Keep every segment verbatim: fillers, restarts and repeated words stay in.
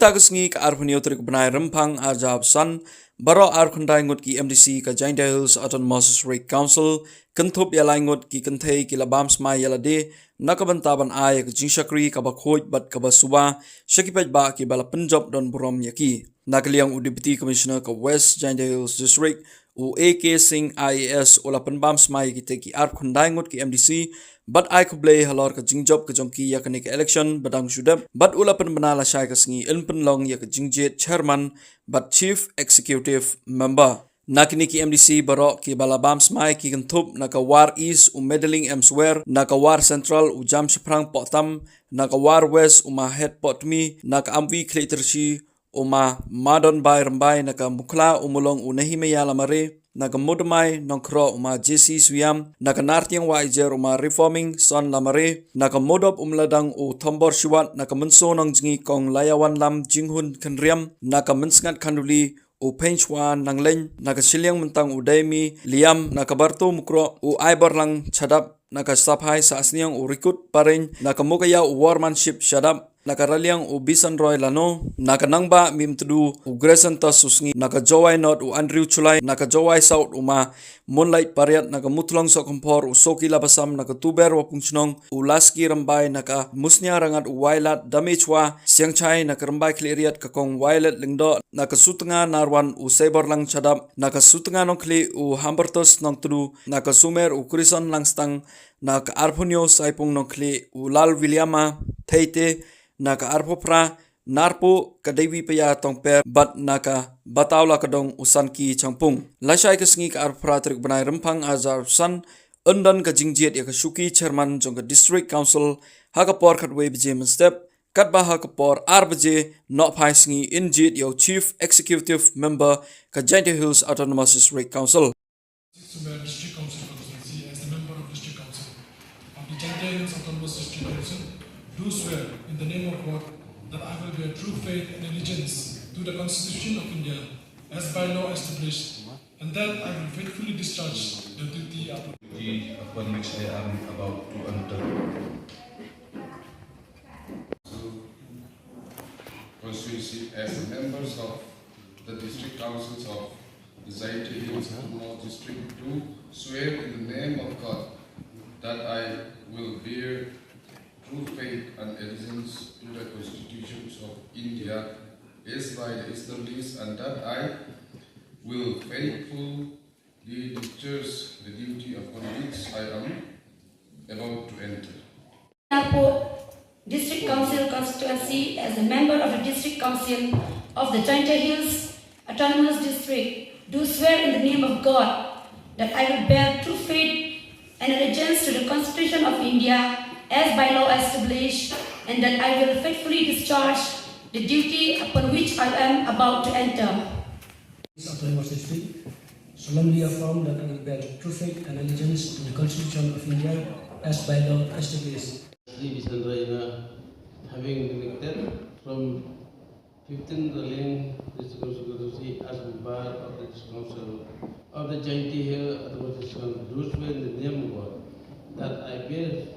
Ha ka sngi ka arphew hynñiew tarik bnai Rymphang arhajar arphew san, baroh arphew khyndai ngut ki M D C ka Jaintia Hills Autonomous District Council, kynthup ïa lai ngut ki kynthei ki la bam smai ïa lade na ka bynta ban ai ïa ka jingshakri kaba khuid bad kaba suba sha ki paidbah kiba la pynjop don burom ïa ki. Na ka liang u Deputy Commissioner ka West Jaintia Hills District, u A K Singh I A S, u la pynbam smai ïa kitei ki arphew khyndai ngut ki M D C bad ai khublei halor ka jingjop ka jong ki ïa kane ka election ba dang shu dep, bad u la pynbna lashai ka sngi yn pynlong ïa ka jingjied Chairman bad Chief Executive Member. Na kine ki M D C baroh kiba la bam smai ki kynthup na ka War East u Madeline M Suer, na ka War Central u Jamshaphrang Pohtam, na ka War West u Ma Het Pohtmi, na ka Amwi Khliehtyrshi u Ma Madonbai Rymbai, na ka Mukhla u Mulong u Nehemiah Lamare, na ka Mudmai Nongkhroh u Ma J C Suiam, na ka Nartiang Wahiajer u Ma Reforming Son Lamare, na ka Mudop u Mladang u Thombor Shiwat, na ka Mynso Nongjngi Kong Laiawanlam Jinghun Khynriam, na ka Mynsngat Khanduli u Phenshwa Nanglein, na ka Shilliang Myntang u Daimi Liam, na ka Barto Mukroh u Aiborlang Chadap, na ka Saphai Sahsniang u Rikut Parein, na ka Mukaiaw u Wormanship Chadap, na ka Raliang u Bisanroy Lano, na ka Nangbah Mimtdu u Grayson Tosusngi, na ka Jowai North u Andrew Chulai, na ka Jowai South u Ma Moonlight Pariat, na ka Muthlong Sohkhymphor u Soki Labasam, na ka Tuber Wapung Chnong u Laski Rymbai, na ka Musniang Rangad u Wailadmiki Siangshai, na ka Rymbai Khliehriat ka Kong Wailet Lyngdoh, na ka Sutnga Narwan u Seiborlang Chadap, na ka Sutnga Nongkhlieh u Hambertus Nongtdu, na ka Sumer u Krison Langstang, na ka arphew hynñiew Saipung Nongkhlieh u Lal Williama Theite, na ka arphew phra Narpuh ka Dewi Paya Tongper, bad na ka Bataw Lakadong u Sanki Changpung. Lashai ka sngi ka arphew phra tarik bnai Rymphang arhajar arphew san, yn don ka jingjied ïa ka shuki Chairman jong ka District Council ha ka por khatwei baje mynstep, katba ha ka por ar baje nohphai sngi yn jied ïa u Chief Executive Member ka Jaintia Hills Autonomous District Council. Sumer District Council constituency as a member of District Council of the Jaintia Hills Autonomous District Council, do swear in the name of God that I will bear true faith and allegiance to the Constitution of India as by law established, and that I will faithfully discharge the duty upon duty upon which I am about to enter. Constituency as members of the district councils of the Jaintia Hills Autonomous District, do swear in the name of God that I will bear true faith and allegiance to the constitutions of India as by the established, and that I will faithfully discharge the duty upon which I am about to enter. Narpuh District Council constituency as a member of the District Council of the Jaintia Hills Autonomous District, do swear in the name of God that I will bear true faith and allegiance to the Constitution of India as by law established, and that I will faithfully discharge the duty upon which I am about to enter. Autonomous District, solemnly affirm that I will bear true faith and allegiance to the Constitution of India as by law established. Sri Bisan Raina, having been elected from fifteen Raliang District Council constituency as member of the District Council of the Jaintia Hills Autonomous District Council, do swear in the name of God that I bear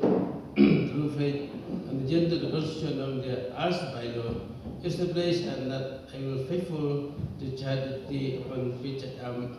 true faith and allegiance to the Constitution of India as by law established, and that I will faithful discharge the duty upon which I am